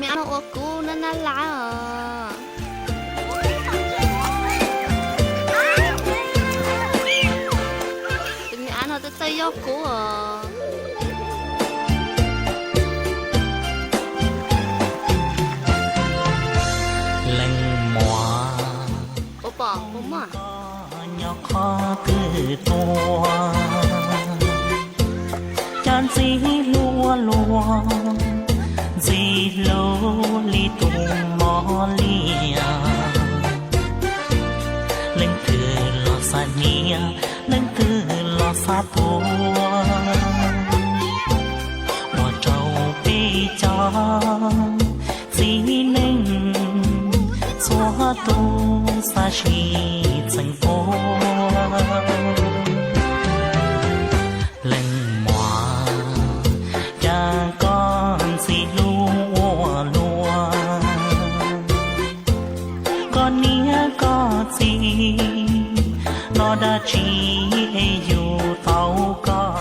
Av no ua kuv nab nab lab os. Tus me av no txawj txawj yog kuv os. Leej muam, ua pom kuv muaj nyob qhov twg tuaj, cas ntxim hlub ua luaj, ntxim hlub li tus mos liaj. Leej twg los xav hnia, leej twg los xav puag, ua rau peb cov txiv neej txhua tus xav sib txeem puag. Leej muam, cas koj ntxim hlub ua luaj, koj niam koj txiv los dab tsi es yug tau koj